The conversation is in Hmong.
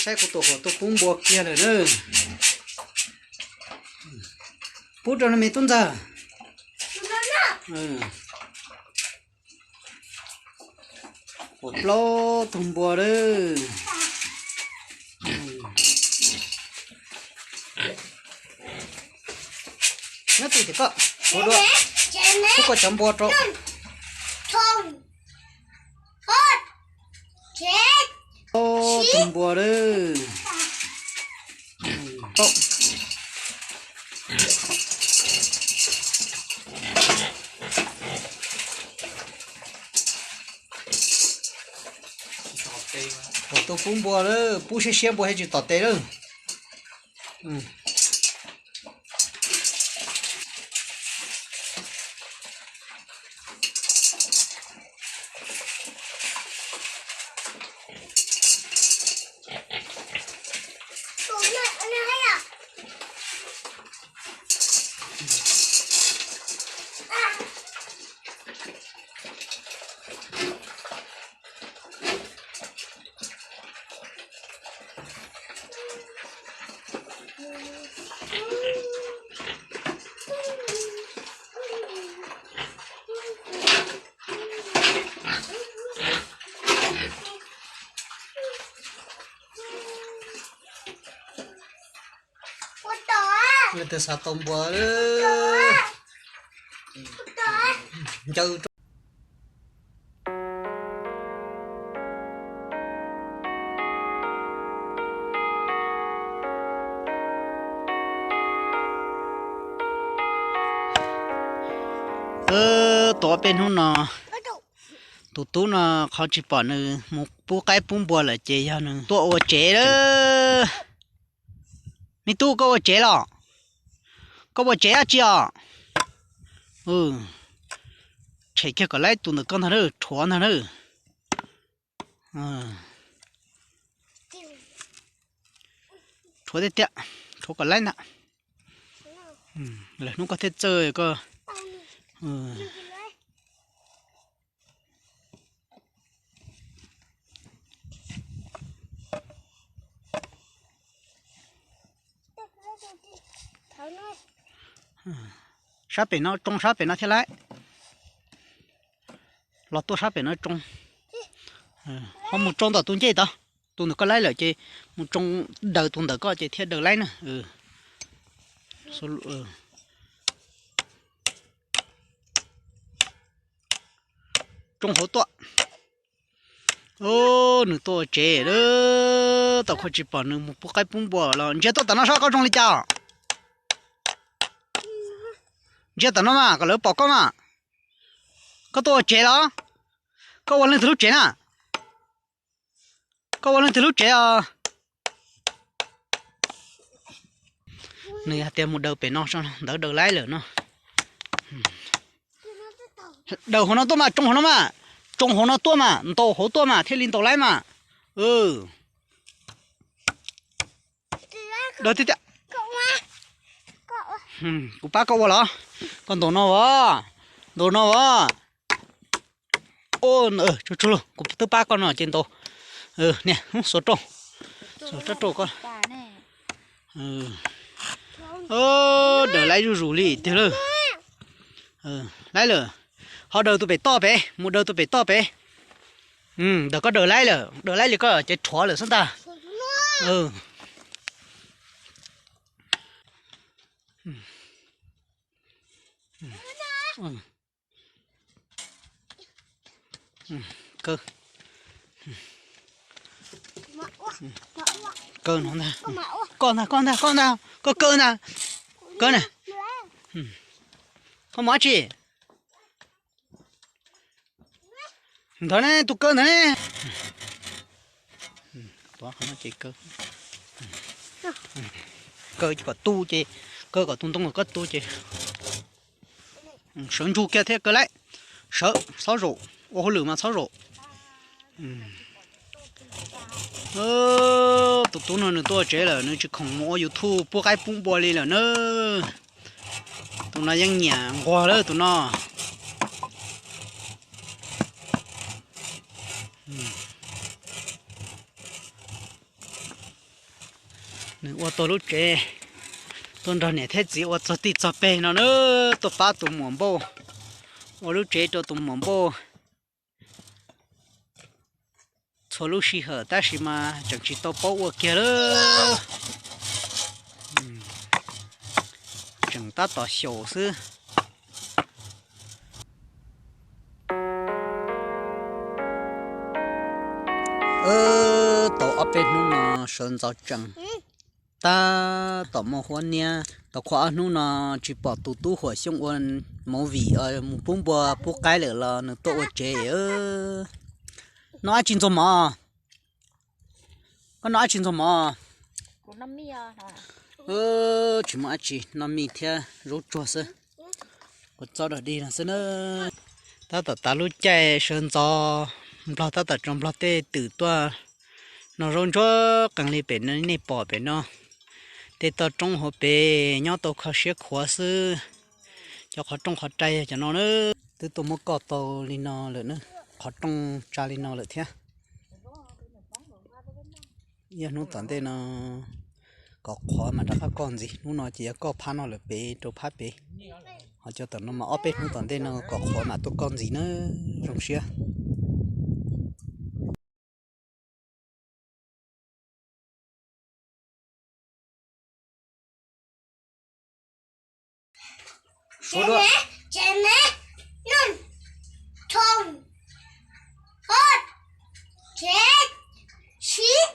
Saib kuv tus qhuav tuaj pub npua kiag lawm na. Pub rau no me tub ntxawg. Ua plaub tug npua lawm. Nyob twj ywm koj, ua dua, pub koj cov npua rau. Plaub tug npua lawm. Ua tuaj pub npua lawm, pub siab siab npua thiaj tsis tom tes lawm. Leej twg xav tau npua, ncaw rau. Tuav peb hnub no, tus tub no qhov tsis pom nws mus pub qaib pub npua lawm ces yog nws tuaj ua tsev lawm. Me tub, koj ua tsev los? Koj ua tsev dab tsi os? Tshem kiag kom laib tus ntawm koj ntag na, rhuav ntag na. Rhuav tiag tiag, rhuav kom laib ntag. Lwm hnub koj thiaj txawj koj. Sab pem no tsoo, sab pem no thiaj laib. Los tuaj sab pem no tsoo. Ho mus tsoo ntawm tus ncej tod, tus ntawm koj laib lawm ces mus tsoo daws tus ntawm koj ces thiaj daws laib na. Tsoo hauv tuaj. Nws tuaj tsev lawm, tau koj tsis pom nws mus pub qaib pub npua los. Ntsia tuaj tom no saib koj zoo li cas. Ntsia tom no mas kom lawv pom koj mas. Koj tuaj ua tsev los? Koj ua leej twg lub tsev na? Koj ua leej twg lub tsev os? Nws hais tias mus daws pem no, ntawd daws laib lawm no. Daws hauv no tuaj mas, tsoo hauv no mas. Tsoo hauv no tuaj mas, ntaus hauv tuaj mas thiaj li ntaus laib mas. Daws tiag tiag. Kuv pab koj ua los? Koj ntaus no as, ntaus no as. Tsuag tsuag, kuv twb pab koj no ces ntaus. Niam, xuas rau, xuas rau koj. Daws laib zuj zus li tiag lawm. Laib lawm. Ho daws tus pem toj pem, mus daws tus pem toj pem. Ntawm koj daws laib lawm, daws laib li koj ces rhuav lawm xwb ntag. Kaw, kaw no ntag. Koj ntag, koj ntag, koj ntag, koj kaw ntag. Kaw na. Koj mus dab tsi? Ntawd ne, tus kaw ntawd ne. Kaw ces kom tu ces, kaw kom tus ntoo koj tu ces sawv ntsug kiag thiab kaw laib. Sawv, txhob zaum, ua hauj lwm mas txhob zaum. Tus tub no nws tuaj tsev lawm, nws tsis khoom mus ua YouTube pub qaib pub npua li lawm na. Tus no yeej nyiam nquag lawm tus no. Ua tau lub tsev, tuaj nrog niam thiab txiv ua txog tij txog peg no na, tuaj pab tus muam npauj, ua lub tsev rau tus muam npauj txhua lub sij hawm tab sis mas tseem tsis tau paub ua kiag lawm. Tseem tab tom xyaum xwb. Tau ob peb hnub no sawv ntxov tsees, tab tom muaj huab niab. Tau qhov ob hnub no tsis pom tus tub Huam Xyooj ua movie, mus pub npua pub qaib lawm los nws tuaj ua tsev. Noj dab tsi ntxuag mov? Koj noj dab tsi ntxuag mov? Tsis muaj dab tsi, noj mij thiab zaub tsuag xwb. Ua txob dog dig no xwb na. Tab tom tas lub caij sawv ntxov, nplog tab tom tso nplog tej twm tuaj noj zaub ntsuag qees li pem no nej pom pem no. Tej toj roob hauv pes nyob tau kho siab khuav xwb. Cov qhov rooj qhov rai yog cov no na. Twb tuaj muab koj tau li no lawm na, qhov rooj tsa li no lawm thiab. Yog hnub tom ntej no kom qhuav mam rov qab koj ntxiv, hnub no ces yog koj phab no lawm pem rau phab pem. Ho cov tom no mas ob peb hnub tom ntej no kom qhuav mam tuaj koj ntxiv na, zoo siab. Suav duab. Tsev me, num, thoo, ob, tsev, sib,